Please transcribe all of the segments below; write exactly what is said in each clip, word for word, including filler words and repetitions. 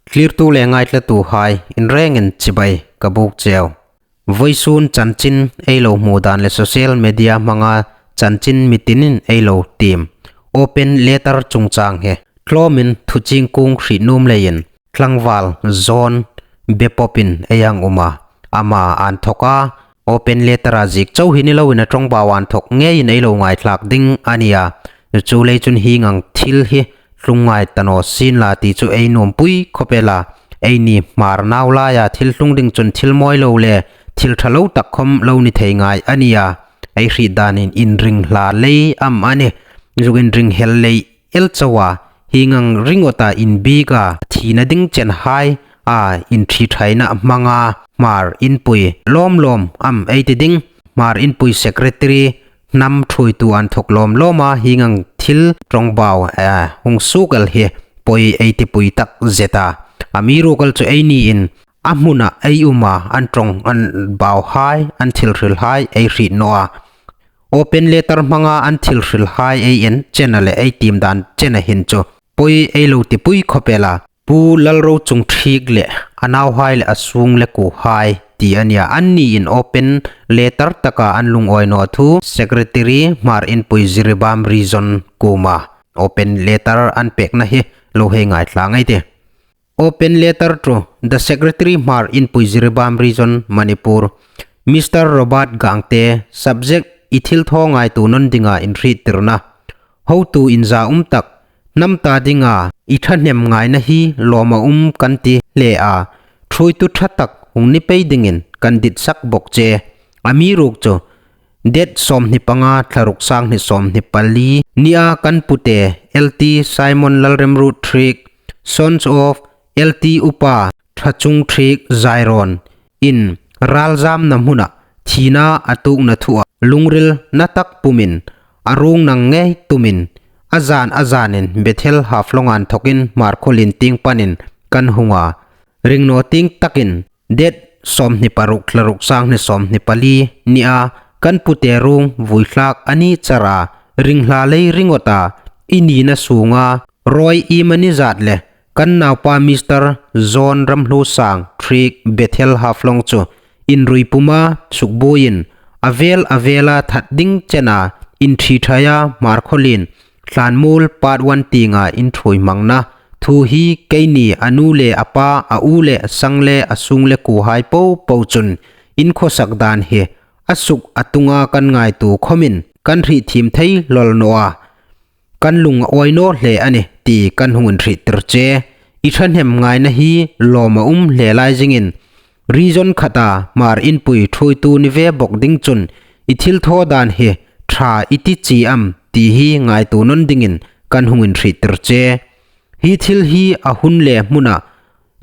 Thlirtu le ngaithlatuhai, inrengin chibai ka buk cheu. Voisun chanchin ei lo hmu dan le social media hmanga chanchin mi tinin ei lo tiem open letter chungchang hi tlawmin thu chingkung hriet nuom leiin tlangval John Bepopin ei hang um a, ama inthawka open letter-a ziek chau hi ni loin a ṭawngbau inthawk ngeiin ei lo ngaithlak ding a nih a. Chuleiin chun hieng ang thil hi tlung ngai ta naw sien la ti chu ei nuompui khawp el a. Eini Hmar nau laia thil tlung ding chun thil mawi lo le thil ṭha lo tak khawm lo ni thei ngai a nih a. Ei hriet danin inring hla lei am a nih. Zuk inring hel lei el chauh a, hieng ang ringawta inbieka thina ding chenhai a inṭhiṭhaina hmanga Hmar Inpui lawm lawm am ei ti ding, Hmar Inpui secretary hnam ṭhuoitu inthawk lawm lawma hieng ang thil ṭawngbau, eh, hung suok el hi pawi ei tipui tak zet a. Amiruokchu einiin a hmuna ei um a, an ṭawng, an bauhai, an thil hrilhai ei hriet naw a. Open letter hmanga an thil hrilhai ei en chena le ei tiem dan chena hin chu pawi ei lo tipui khawp el a. Pu Lalrochungthriek le a nauhai le a sung le kuohai ti a nih a. Anniin open letter taka an lungawi naw thu Secretary Hmar Inpui Jiribam Region kuoma open letter an pekna hi lo hei ngaithla ngei ei tih. Open letter to the Secretary Hmar Inpui Jiribam Region, Manipur. Mister Robert Gangte, subject: I thil thaw ngaituo nawn dinga inhriettirna. Hotu inzaum tak, hnam ta dinga i ṭhahnem ngaina hi lawm a um kan ti hle a, ṭhuoitu ṭha tak hung ni pei dingin kan ditsak bawk che. Amiruokchu, date sawmhni panga, thla ruk, sanghni sawmhni pali nia kan pute L T Simon Lalremruothriek, sons of L T Upa Ṭhachungthriek Zairon in ralzamna hmuna thina a tuokna thua lungril na tak pumin a ruong nang ngei tumin a zan a zanin Bethel Haflong inthawkin Hmarkhawlien tieng panin kan hung a. Ring naw tieng takin date sawmhni paruk, thla ruk, sanghni sawmhni pali nia kan pute ruong vuithlak a ni chara, ring hla lei ringawta i nina sunga rawi iemani zat le kan naupa Mister John Ramhlusangthriek, Bethel Haflong chu inrui puma sukbuoiin a vel a vela that ding chena inṭhiṭhaia Hmarkhawlien thlanmuol part one tienga inṭhuoi hmangna thu hi keini a nu le a pa, a u le a sang le a sung le kuohai popo chun inkhawsak dan hi a suk a tunga kan ngaituo khawmin kan hrethiem thei lawl naw a, kan lungawi naw hle a nih ti kan hung inhriettir che. I ṭhahnem ngaina hi lawm a um hle lai zingin, region khata Hmar Inpui ṭhuoitu ni ve bawk ding chun i thil thaw dan hi ṭha i ti chie am ti hi ngaituo nawn dingin kan hung inhriettir che. Hi thil hi a hun le hmuna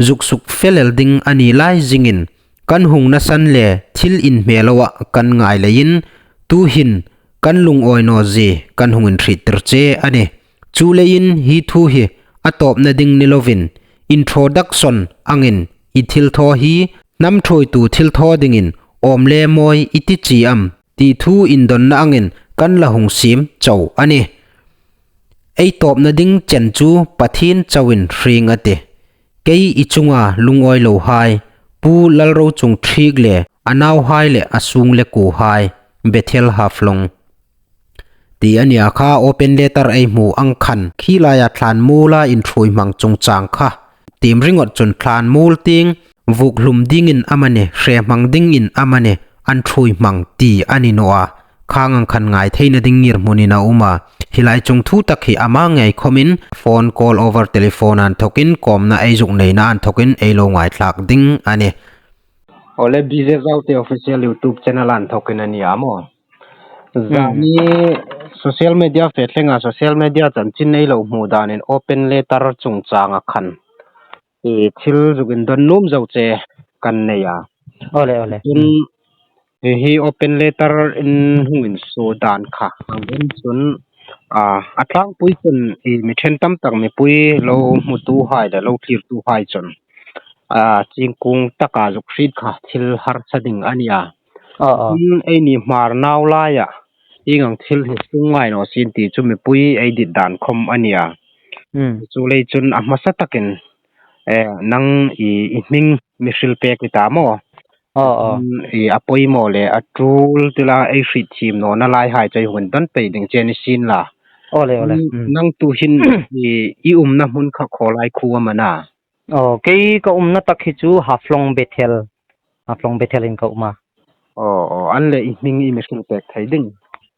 zuk suk fel el ding a ni lai zingin, kan hungna san le thil inhme loa kan ngai leiin, tuhin kan lungawi naw zie kan hung inhriettir che a nih. Chuleiin hi thu hi a tawpna ding ni lovin, introduction angin i thil thaw hi hnam ṭhuoitu thil thaw dingin awm le mawi i ti chie am ti thu indonna angin kan la hung siem chau a nih. Ei tawpna ding chen chu Pathien chauin hrieng a tih. Kei i chunga lungawi lohai, Pu Lalrochungthriek le a nauhai le a sung le kuohai, Bethel Haflong. Ti a nih a kha, open letter ei hmu ang khan khi laia thlanmuola inṭhuoi hmang chungchang kha tiem ringawt chun thlanmuol tieng vuk hlum dingin amanih, hre hmang dingin amanih, an ṭhuoi hmang ti a ni naw a. Khang ang khan ngai theina ding ngirhmunin a um a. Hi lai chung thu tak hi ama ngei khawmin phone call over telephone inthawkin kawmna ei zuk neina inthawkin ei lo ngaithlak ding a nih. Awle, B J Zaute Official YouTube channel inthawkin a ni a maw. Hmm. Zani social media fe thlenga social media chanchin ei lo hmu danin open letter chungchanga khan i thil zuk indon nuom zo che kan nei a. Awle, awle. Chun, hmm, hi, hi open letter in hung insuo dan kha. Ang en chun, a, a tlangpui chun i mi ṭhen tam tak mipui lo hmutuhai le lo thlirtuhai chun, a, chingkung taka zuk hriet kha thil harsa ding a ni a. Aw, aw. Chun eini Hmar nau laia hieng ang thil hi tlung ngai naw sien ti chu mipui ei dit dan khawm a ni a. Hmm. Chuleiin chun a hmasa takin Eh, nang i, i hming mi hril pek i ta maw? Aw, aw. Mm, i a poimaw le a tul tila ei hriet thiem nawna lai hai chu ei hung indawn pei ding che ni sien la. Aw le, aw le. Mm, mm. Nang tuhin i, i umna hmun kha khawlai khuo am a na? Aw, kei ka umna tak hi chu Haflong Bethel. Haflong Bethel-in ka um a. Aw, aw, an le i hming i mi hril pek thei ding?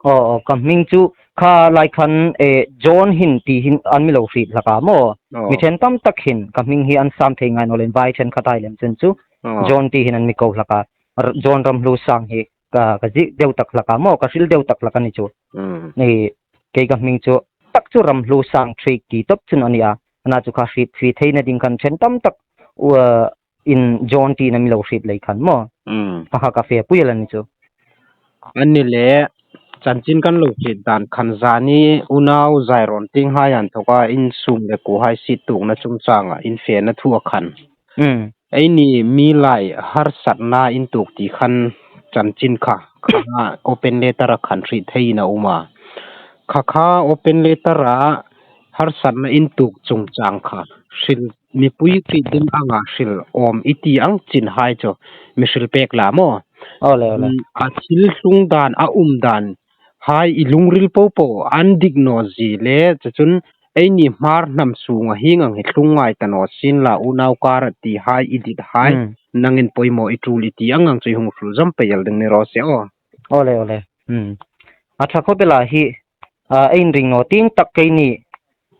Aw, aw, ka hming chu kha lai khan, eh, John hin ti hin an mi lo hriet hlak a maw. Aw. Mi ṭhen tam tak hin ka hming hi an sam thei ngai naw leiin vai ṭhenkhat hai lem chun chu. Aw. John ti hin an mi ko hlak a. R-, John Ramhlusang hi ka, ka ziek deu tak hlak a maw, ka hril deu tak hlak a ni chu. Mm. Ni, kei ka hming chu tak chu Ramhlusang Triek ti tawp chun a ni a. Ana chu kha hriet, hriet theina ding khan ṭhen tam tak, uh, in John tiin a mi lo hriet lei khan maw. Mm. Kha kha ka fepui el a ni chu. An ni le, chanchin kan lo hriet dan khan zani unau Zairon tieng hai an thawka in sum le kuo hai siet tuokna chungchanga in fena thu a khan. Mm. Eini mi lai harsatna in tuok ti khan chanchin kha, kha open letter-a khan hriet theiin a um a. Kha kha open letter-a harsatna in tuok chungchang kha hril, mipui hriet ding anga hril awm i ti ang chin hai chu mi hril pek la maw. Aw le, aw le. Mm, a thil tlung dan, a um dan hai i lungril popo an dik naw zie le, chu chun eini Hmar hnam sunga hieng ang hi tlung ngai ta naw sien la, unau kara ti hai i dit hai, mm, nangin poimaw i tul i ti ang ang chu i hung hril zawm pei el ding ni raw se aw. Aw le, aw le. Mm. A ṭha khawp el a hi, a, ei inring naw tieng tak keini,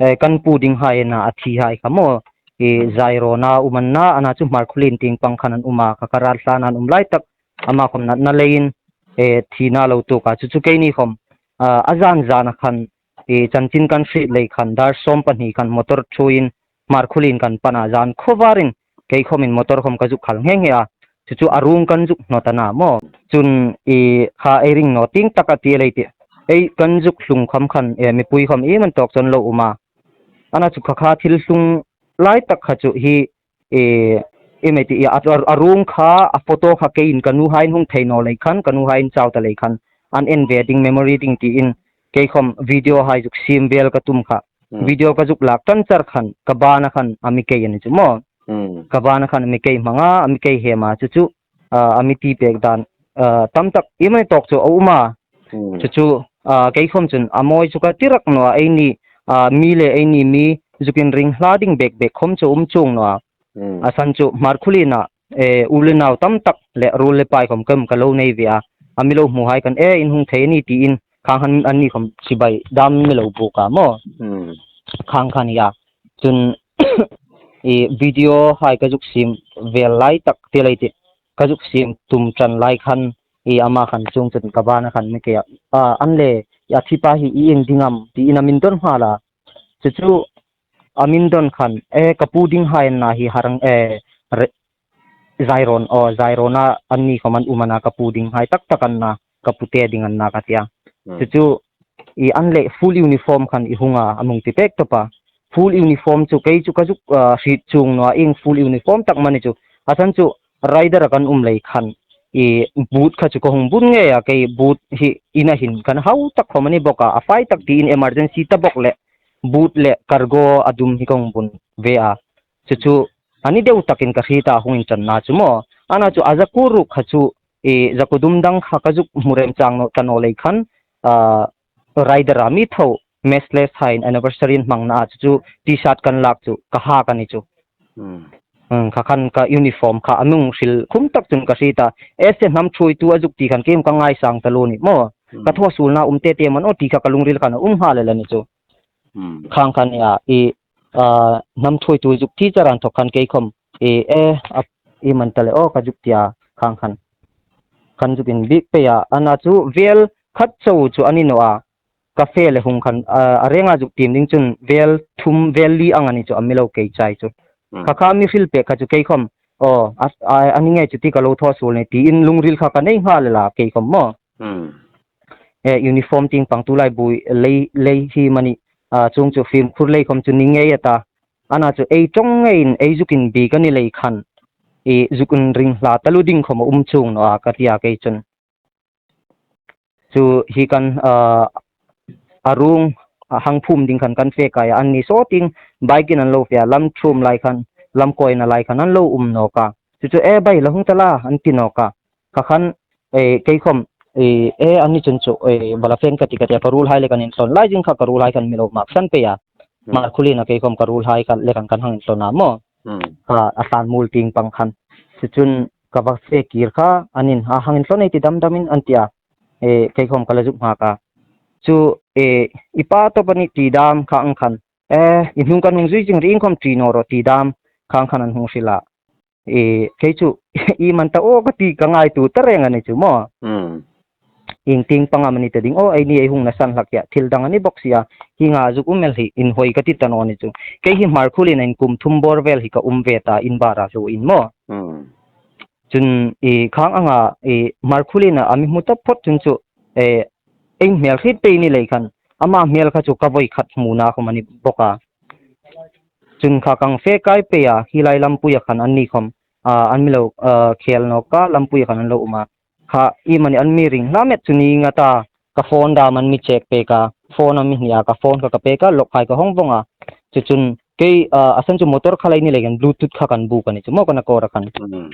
eh, kan pu ding hai a na a thi hai kha maw. I, mm, Zairona um an na, ana chu Hmarkhawlien tieng pang khan an um a, kha kha Ralhlan an um lai tak, ama khawm natna leiin, eh, thina lo tuok a, chu chu keini khawm, a, a zan zan a khan, eh, chanchin kan hriet lei khan, dar sawm pahni khan motor thuoiin Hmarkhawlien kan pan a, zan khawvarin kei khawmin motor khawm ka zuk khal nghe nghe a, chu chu a rung kan zuk hnawt a na maw. Chun i kha ei ring naw tieng tak a ti el ei tih. Ei kan zuk tlung kham khan, eh, mipui khawm iem an tawk chun lo um a. Ana chu kha kha thil tlung lai tak kha chu hi, eh, iem ei ti, a, a, a rung kha, a photo kha keiin ka nu haiin hung thei naw lei khan, ka nu haiin chau ta lei khan, an en ve ding, memory ding tiin kei khawm video hai zuk siem vel ka tum kha. Hmm. Video ka zuk lak tan char khan, ka bana khan a mi kei a ni chu maw. Hmm. Ka bana khan a mi kei hmang a, a mi kei hem a, chu chu, a, a mi ti pek dan, a, tam tak iem ei tawk chu a um a. Hmm. Chu chu, a, kei khawm chun a mawi chu ka ti rak naw a, eini, a, mi le eini mi zuk inring hla ding bek bek khawm chu um chuong naw a. Hmm. A san chu Hmarkhawliena, eh, u le nau tam tak le ruol le pai khawm khawm ka lo nei ve a. A mi lo hmu hai khan, eh, in hung thei a ni tiin khang khan anni khawm chibai dam mi lo buk a maw. Hmm. Khang khan a. Chun, eh, video hai ka zuk siem vel lai tak ti lei ti. Ka zuk siem tum ṭan lai khan, eh, ama khan chuong chun ka bana khan mi kei a. A, an le, a thi pa hi i en ding am tiin a min dawn nghal a. Chu chu a min dawn khan, eh, ka pu ding hai an na hi harang, eh, re-, Zairon, aw, Zairona anni khawm an um a na, ka pu ding hai tak tak an na, ka pute ding an na ka ti a. Hmm. Chu chu, i an le full uniform khan i hung a, a mi hung ti pek tawp a. Full uniform chu kei chu ka zuk, ah, hriet chuong naw a, ieng full uniform tak am a ni chu. A san chu rider-a kan um lei khan, i boot kha chu ka hung bun ngei a, kei boot hi ina hin kan hau tak khawm a ni bawk a, a fai tak tiin emergency ta bawk le, boot le cargo a dum hi ka hung bun ve a. Chu chu, a ni deu takin ka hriet a hung inṭanna chu maw. Ana chu a zakuo ruok kha chu, eh, zakuo dum dang kha ka zuk hmu remchang naw ta naw lei khan, ah, rider-a mi tho, Mesles haiin anniversary an hmangna a chu chu T-shirt kan lak chu ka hak a ni chu. Hmm. Hmm, kha khan ka uniform kha a mi hung hril khum tak chun ka hriet a. Ese hnam thuoitu a zuk ti khan kei ka ngaisang taluo ni maw. Hmm. Ka thaw suolna um tete am a ni aw ti kha ka lungril khan a um nghal el a ni chu. Hmm. Khang khan a, i, a, hnam thuoitu zuk ti char an thawk khan kei khawm, i, e, a, i man ta le aw ka zuk ti a, khang khan. Khan zuk inbiek pei a, ana chu vel khat chau chu a ni naw a. Ka fe le hung khan, a, a renga zuk tiem ding chun vel thum, vel li ang a ni chu a mi lo kei chai chu. Hmm. Kha kha mi hril pek kha chu kei khawm, aw, a, a, a ni ngei chu ti ka lo thaw suol ni tiin lungril kha ka nei nghal el a kei khawm maw. Hmm. Eh, uniform tieng pang tulai bui lei, lei hi am a ni, ah, chuong chu fimkhur lei khawm chu ni ngei a ta. Ana chu ei ṭawng ngeiin ei zuk inbiek a ni lei khan, i zuk inring hla taluo ding khawm a um chuong naw a ka ti a kei chun. Chu hi khan, ah, a rung, a hang phum ding khan kan fe kai a, anni saw tieng bike-in an lo fe a, lam thum lai khan, lam kawina lai khan an lo um nawk a. Chu chu, "E bai, la hung ta la," an ti nawk a. Kha khan, e, kei khawm, e, e, ani chun chu, e, bala fen ka ti ka ti a, ka ruolhai le kan insawn lai zing kha ka ruolhai khan mi lo maksan pei a. Hmm. Hmarkhawlien a kei khawm ka ruolhai khan le kan kan hang insawn a maw. Hmm. Kha a tlanmuol tieng pang khan. Chu chun ka va fe kir kha, anin, "A hang insawn ei ti dam damin," an ti a. E, kei khawm ka la zuk nghak a. Chu, e, "I pa tawp a nih," ti dam kha ang khan. "E, i hnung kan hung zui zing ring khawm ti naw rawh," ti dam kha ang khan an hung hril a. E, kei chu, "I man ta aw," ka ti ka ngaituo ta reng a ni chu maw. Hmm. Ieng tieng pang am a ni ta ding aw, eini ei hung nasan hlak hi a, thil dang a ni bawk si a, hienga zuk um el hi inhawi ka ti ta naw ni chu. Kei hi Hmarkhawlien-a in kum thum bawr vel hi ka um ve ta, in bara hluoin maw. Hmm. Chun, e, khang anga, e, Hmarkhawlien-a a mi hmu taphot chun chu, e, ei hmel hriet pei ni lei khan, ama hmel kha chu ka voi khat hmuna khawm a ni bawk a. Chun kha kan fe kai pei a, hi lai lampuia khan anni khawm, a, an mi lo, a, khel nawk a, lampuia khan an lo um a. Kha iemani an mi ring hla met chu ni nga ta, ka phone dam an mi check pek a, phone an mi hni a, ka phone kha ka pek a, lock hai ka hawng vawng a. Chu chun kei, a, a san chu motor kha lai ni lei khan Bluetooth kha kan buk a ni chu maw, kan a kawr a khan. Hmm.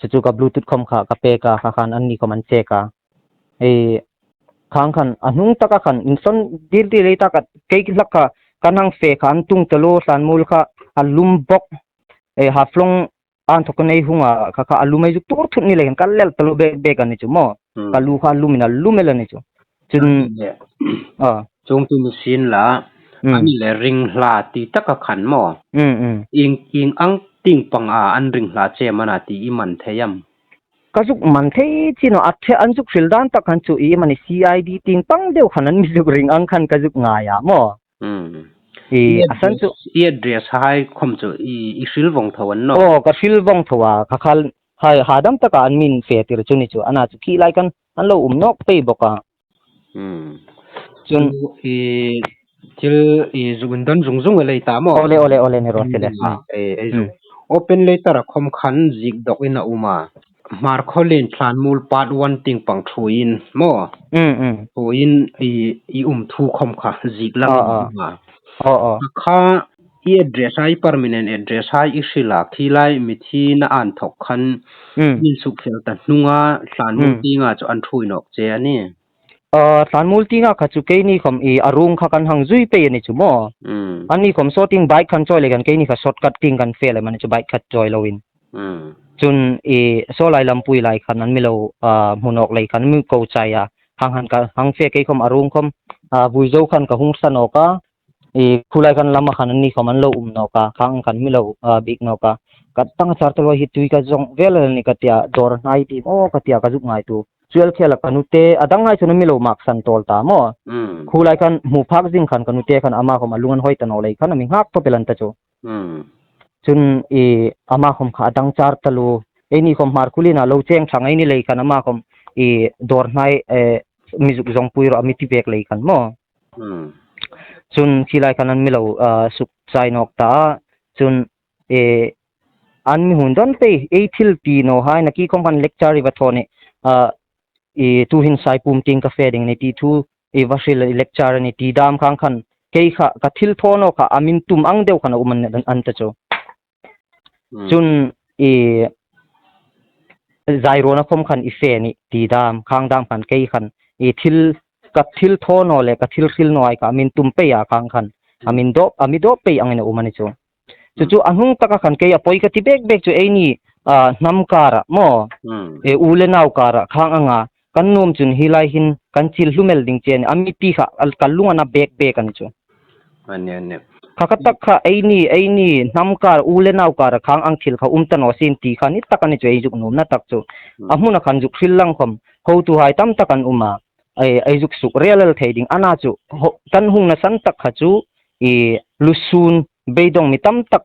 Chu chu ka Bluetooth khawm kha ka pek a, kha khan anni khawm an check a. E, khang khan a hnung taka khan insawn dil dil ei ta ka, kei hlak kha kan hang fe kha an tung taluo, tlanmuol kha a lum bawk. E, Haflong an thawk nei hung a, kha kha a lum ei zuk tuor thut ni lei khan ka lel taluo bek bek a ni chu maw. Hmm. Ka lu kha a lumin a lum el a ni chu. Chun, yeah. A. Chuong chu ni sien la, hmm, an le ring hla ti taka khan maw. Hmm, hmm. Ieng, ieng ang tieng panga an ring hla che am a na ti i man thei am? Ka zuk man thei chin naw a, the an zuk hril dan tak khan chu iemani C I D tieng pang deu khan an mi zuk ring ang khan ka zuk ngai a maw. Hmm. E, i a san chu address, i address hai khawm chu i, i hril vawng tho a ni naw? Aw, ka hril vawng tho a, kha kha hai, hadam taka an min fe tir chu ni chu, a na chu khi lai khan an lo um nawk pei bawk a. Hmm. Chun i thil i zuk indon zung zung el ei ta maw? Awle, awle, awle, ni rawh se le. Hmm. E, ei zuk. Hmm. Open letter-a khawm khan ziek dawkin a um a. Hmarkhawlien tlanmuol part one tieng pang thuoiin maw. Hmm, hmm. Thuoiin i, i um thu khawm kha ziek lang a um a. Aw, aw. Kha i address hai, permanent address hai i hril a, khi lai mithi na an thawk khan, hmm, min suk fel ta hnunga tlanmuol, hmm, tienga chu an thuoi nawk che a ni. A, tlanmuol tienga kha chu keini khawm i a ruong kha kan hang zui pei a ni chu maw. Hmm. Anni khawm saw tieng bike khan chawi lei khan keini kha shortcut tieng kan fe lem a ni chu, bike khat chawi loin. Hmm. Chun i saw lai lampui lai khan an mi lo, a, hmu nawk lei khan mi ko chai a. Hang han ka hang fe kei khawm a ruong khawm, a, vui zo khan ka hung sa nawk a. I khu lai khan lama khan anni khawm an lo um nawk a, khang khan mi lo, a, biek nawk a. Ka dang char taluo hi tui ka zawng vel a ni ka tia, dawr hnai ti maw ka tia ka zuk ngaituo. Chu el khela ka nute, a dang hai chun a mi lo maksan tawl ta maw. Hmm. Khu lai khan hmu phak zing khan ka nute khan ama khawm a lung an hoi ta naw lei khan a mi nghak tawp el an ta chu. Hmm. Chun i ama khawm kha a dang char taluo. Eini khawm Hmarkhawlien-a lo cheng thlang ei ni lei khan ama khawm i dawr hnai, e, mi zuk zawngpui rawh a mi ti bek lei khan maw. Hmm. Chun khi lai khan an mi lo, a, suk chai nawk ta. Chun, e, an mi hung don pei, ei thil ti naw hai, nakie khawm khan lecture i va thaw ni, a, i tuhin Saipum tieng ka fe ding ni ti thu i va hril, lecture ni ti dam khang khan kei kha ka thil thaw naw kha a min tum ang deu khan a um an, an ta chu. Hmm. Chun i zai ruona khawm khan i fe ni ti dam, khang dam khan kei khan i thil, ka thil thaw naw le ka thil hril naw hai kha a min tum pei a khang khan. A, hmm, min dawp, a mi dawp pei angin a um a ni chu. Chu chu a hnung taka khan kei a poi ka ti bek bek chu eini, a, hnam kara maw. Hmm. E, u le nau kara khang anga kan nuom chun hi lai hin kan chil hlum el ding che a ni, a mi ti kha, a, ka lung a na bek bek a ni chu. A ni, a ni. Kha kha tak kha eini, eini hnam kar u le nau kara khang ang thil kha um ta naw sien ti kha ni tak a ni chu ei zuk nuomna tak chu. Hmm. A hmuna khan zuk hril lang khawm hotuhai tam tak an um a. Ei, ei zuk suk rel el thei ding a na chu, ho, kan hung nasan tak kha chu i lusun beidawng mi tam tak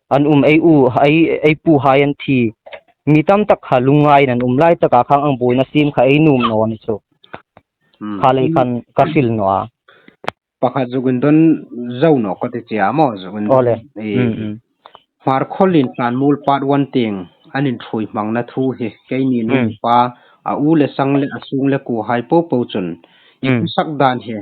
an um, ei u, ei, ei puhai an thi, mi tam tak kha lungngaiin an um lai taka khang ang buoina siem kha ei nuom naw a ni chu. Hmm. Kha lei khan ka hril naw a. Pakhat zuk indon zo naw ka ti che a maw, zuk indon. Awle. I, hmm, hmm. Hmarkhawlien tlanmuol part one tieng an inthuoi hmangna thu hi keini, hmm, nu pa a u le sang le a sung le kuohai popo chun, hmm, i sak dan hi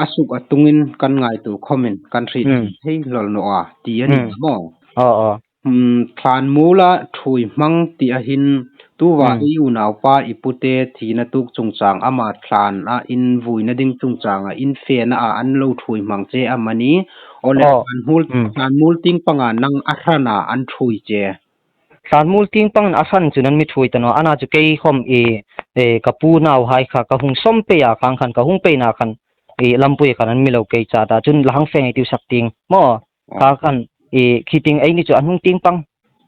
a suk a tungin kan ngaituo khawmin kan hriet, hmm, thei hlawl naw a ti a ni, hmm, maw. Aw, aw. Hmm, thlanmuola ṭhuoi hmang ti a hin tuva Hmm. i unaupa i pute thina tuok chungchang ama thlana in vuina ding chungchanga in fena a an lo ṭhuoi hmang che amani. Ole Aw. thlanmuol, Hmm. thlanmuol tieng panga nang a hrana an ṭhuoi che. Thlanmuol tieng pangin a hran chun an mi ṭhuoi ta naw. Ana chu kei khom i, e, ka pu nauhai kha ka hung sawm pei a, khang khan ka hung peina khan i lampui khan an mi lo kei cha ta. Chun la hang fe ngei tiu sak tieng maw. Aw. Kha khan i khi tieng ei ni chu an hung tieng pang.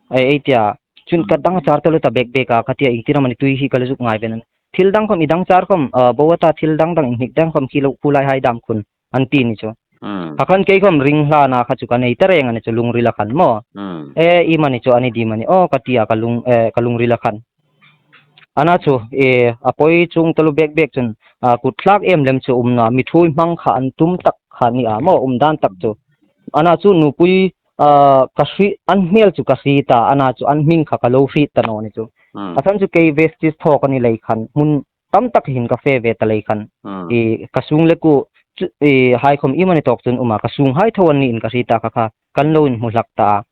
Ei, ei tia. Chun ka dang char taluo ta bek bek a, ka tia ieng tir amani tui hi ka lo zuk ngai ve a nih. Thil dang khom i dang char khom, a, bo ata thil dang dang inhnik dang khom khi lo khu lai hai dam khun an ti ni chu. Hmm. Kha khan kei khom ring hlana kha chu ka nei ta reng a ni chu lungrila khan maw. Hmm. E, iemani chu a ni ding amani. Aw, ka tia ka lung, e, ka lungrila khan. Ana chu, e, a poi chuong taluo bek bek chun, a, kut thlak em lem chu um naw a, mi ṭhuoi hmang kha an tum tak kha ni a maw, um dan tak chu. Ana chu nupui, a, ka hriet, an hmel chu ka hriet a, ana chu an hming kha ka lo hriet ta naw ni chu. Hmm. A san chu kei vestige thaw ka ni lei khan, hmun tam tak hin ka fe ve ta lei khan. Hmm. I ka sung le ku, chu, i hai khom iemani tawk chun um a, ka sunghai tho an ni in ka hriet a kha kha, kan lo inhmu hlak ta a.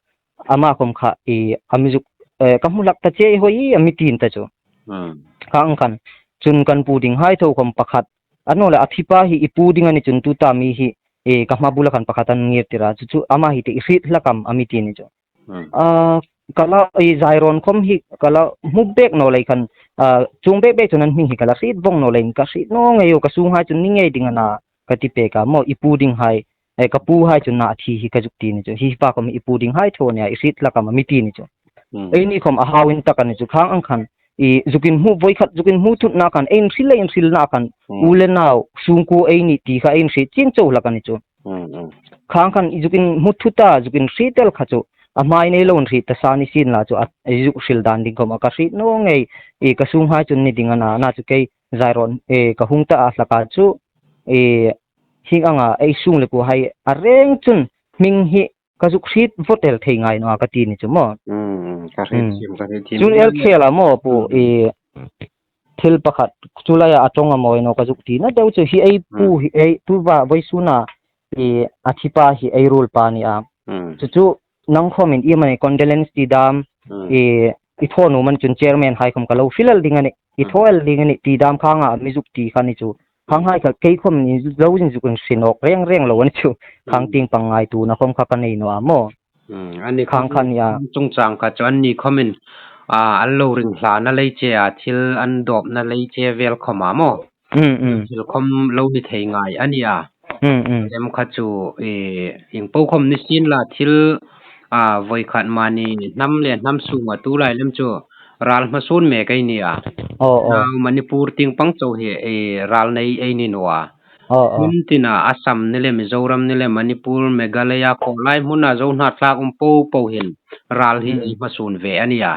Ama khom kha i a mi zuk, e, ka hmu hlak ta che i hoi i a mi ti ta chu. Hmm. Khang khan, chun kan pu dinghai tho khom pakhat. A naw le a thipa hi i pu ding a ni chun tuta mi hi, e, ka hma bula khan pakhat an ngir tir a. Chu chu ama hi te i hriet hlak am a mi ti ni chu. Hmm. A, ka la, i zairawn khom hi ka la hmu bek naw lei khan, a, chuong bek bek chun an hming hi ka la hriet vong naw leiin ka hriet naw ngei u, ka sunghai chun ni ngei ding a na ka ti pek a maw, i pu dinghai, e, ka puhai chun na a thi hi ka zuk ti ni chu. Hi pa khom i pu dinghai tho a nia, i hriet hlak am a mi ti ni chu. Hmm. Eini khom a hau intak a ni chu, khang ang khan i zuk inhmu, voi khat zuk inhmu thutna khan, ei inhril, ei inhrilna khan, Hmm. u le nau, sungkuo ei ni ti kha ei inhriet chieng chau hlak a ni chu. Hmm, hmm. Khang khan i zuk inhmu thut a, zuk inhriet el kha chu, a hma nei lo inhriet ta sa ni sien la chu, a, i zuk hril dan ding khom a ka hriet naw ngei, i ka sunghai chun ni ding a na, na chu kei zairawn, e, ka hung ta a hlak a chu, e, hieng anga ei sung le kuohai a reng chun hming hi ka zuk hriet vawt el thei ngai naw a ka ti ni chu maw. Hmm, ka hriet Hmm. thiem, ka hriet thiem. Chun el khel a maw pu, Hmm. i thil pakhat chu laia a ṭawng a mawi naw ka zuk ti na deu chu hi ei pu Hmm. hi ei tuva voisuna i a thipa hi ei ruolpa ni a. Hmm. Chu chu nang khomin iemani condolence ti dam Hmm. i, i thaw nuom a ni chun chairman hai khom ka lo hril el ding a nih. I Hmm. thaw el ding a nih ti dam khang a mi zuk ti kha ni chu. Khang hai kha kei khom ni lo zin zuk inhre nawk reng reng lo a ni chu. Khang Hmm. tieng pang ngaituona khom kha ka nei naw a maw. Hmm, a ni khang khom kha ni a. Chungchang kha chu anni khomin, a, an lo ring hlana lei che a, thil an dawpna lei che vel khom a maw. Hmm, hmm. Thil khom lo ni thei ngai a nia. Hmm, hmm. Em kha chu, e, ieng po khom ni sien la thil, a, voi khat mani hnam le hnam sunga tu lai lem chu ral hmasuon mek ei nia. Aw, aw. Nau Manipur tieng pang chau hi, e, ral nei ei ni naw a. Aw, aw. Hmun tina Assam ni le Mizoram ni le Manipur, Meghalaya, khawlai hmuna Zo hnathlak um po po hin ral hi Hmm. ei hmasuon ve a nia.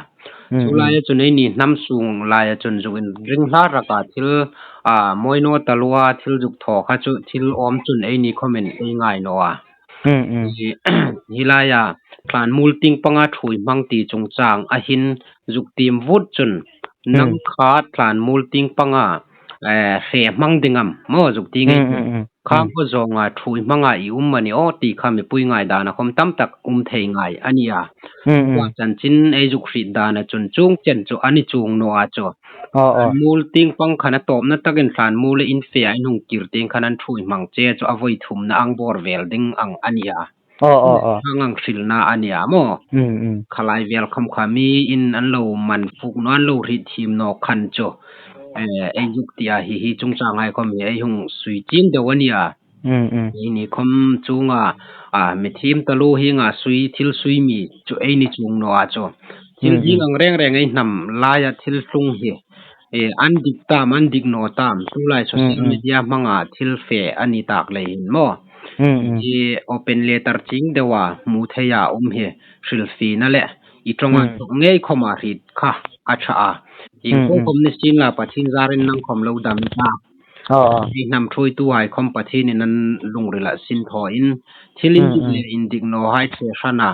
Hmm, Chu laia hmm. chun eini hnam sung laia chun zuk inring hla raka thil, a, mawi naw taluo a thil zuk thaw kha chu thil awm chun eini khomin ei ngai naw a. Hmm, hmm. Hi, hi laia thlanmuol tieng panga ṭhuoi hmang ti chungchang a hin zuk tiem vut chun Hmm. nang kha thlanmuol tieng panga, eh, hre hmang ding am maw zuk ti ngei Hmm, hmm, hmm. Khang Hmm. ko zonga ṭhuoi hmanga i um a ni aw ti kha mipui ngaidana khom tam tak um thei ngai a nia. Hmm, hmm. Tua chanchin ei zuk hriet dana chun chuong chen chu a ni chuong naw a chu. Aw, aw. Thlanmuol tieng pang khan a tawpna takin thlanmuol le in fe a in hung kir tieng khan an ṭhuoi hmang che chu a voi thumna ang bawr vel ding ang a nia. Aw, aw, aw. Hang ang hrilna a nia maw. Hmm, hmm. Khalai vel khom kha mi in an lo man fuk naw, an lo hriet thiem naw khan chu. Eh, ei zuk tia hi hi chungchang hai khom hi ei hung sui chieng deu a nia. Hmm, hmm. Eini khom chunga, a, mi thiem taluo hienga sui, thil sui mi chu eini chuong naw a chu. Thil Hmm, hmm. hieng ang reng reng ei hnam laia thil tlung hi. E, an dik tam, an dik naw tam, tulai social Hmm, hmm. media hmanga thil fe a ni tak lei hin maw. Hmm, hmm. Hi open letter chieng deua hmu theia um hi hrilfiena le i ṭawnga Hmm. ṭawk ngei khoma hriet kha a ṭha a. Ieng Hmm, po hmm. khom ni sien la Pathien zarin nang khom lo dam ta. Aw, aw. Ei hnam ṭhuoituhai khom Pathienin an lungrila sin thawin thil Hmm, indik hmm. le indik nawhai che hrana,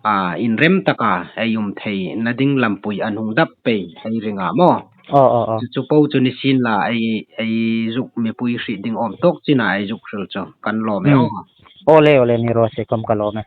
a, inrem taka ei um theina ding lampui an hung dap pei ei ring a maw. Aw, aw, aw. Chu, chu po chu ni sien la ei, ei zuk mipui hriet ding awm tawk china ei zuk hril chu kan lawm e Hmm. aw. Awle, awle, ni raw se khom ka lawm e.